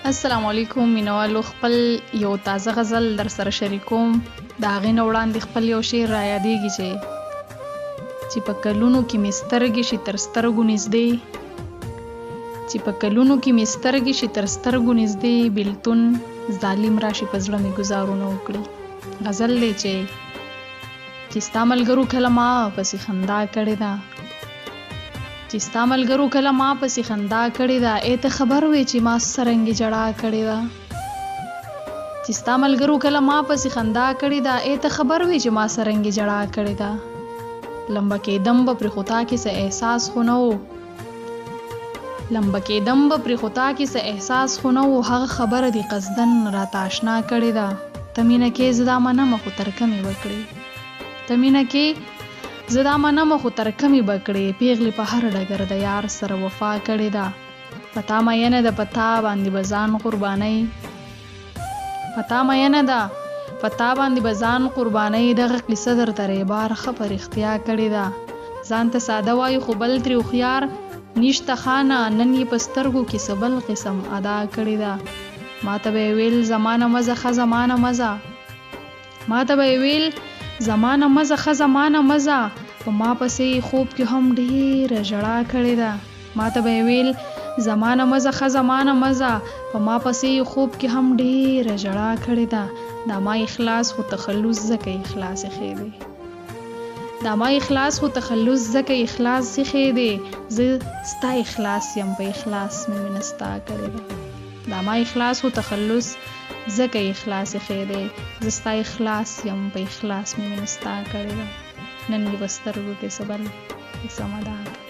السلام علیکم مینوالو، خپل یو تازه غزل در سره شریکوم. د هغې نه وړاندې خپل یو شعر را یادېږي چې په کلونو کې مې سترګې شي تر سترګو نږدې، چې په کلونو کې مې سترګې شي تر سترګو نږدې، بیلتون ظالم راشي په زړه مې ګزارونه وکړي. غزل دی چې ستا ملګرو کله ما پسې خندا کړې ده، چې ستا ملګرو کله ما پسې خندا کړې ده، ای ته خبر وې چې ما څرنګه ژړا کړې ده. چې ستا ملګرو کله ما پسې خندا کړې ده، ای ته خبر وې چې ما څرنګه ژړا کړې ده. لمبه کېدم به پرې خو تا کې څه احساس خو نه و، لمبه کېدم به پرې خو تا کې څه احساس خو نه و، هغه خبره دې قصدن راته اشنا کړې ده. ته مینه کې زه دا منمه خو تر کمې به کړې، ته مینه کې زه دا منمه خو تر کمې به کړې، پیغلې په هر ډګر د یار سره وفا کړې ده. په تا مینه ده په تا باندې به ځان قربانۍ، په تا مینه ده په تا باندې به ځان قربانۍ، دغه قصه درته ریبار ښه په رښتیا کړې ده. ځان ته ساده وایي خو بل ترې هوښیار نشته خانه، نن یې په سترګو کې څه بل قسم ادا کړې ده. ماته به یې ویل زمانه مه ځه ښه زمانه مه ځه، ماته به یې ویل زمانه مه ځه ښه زمانه مه ځه، په ما پسې یې خوب کې هم ډېره ژړا کړې ده. ماته به یې ویل زمانه مه ځه ښه زمانه مه ځه، په ما پسې یې خوب کې هم ډېره ژړا کړې ده. دا ما اخلاص خو تخلص ځکه اخلاص ایښی دی، دا ما اخلاص خو تخلص ځکه اخلاص ایښی دی، زه ستا اخلاص یم په اخلاص مې مینه ستا کړې ده. دا ما اخلاص خو تخلص ځکه اخلاص ایښی دی، زه ستا اخلاص یم په اخلاص مې مینه ستا کړې ده. نن یې په سترګو کې څه بل قسم ادا کړې.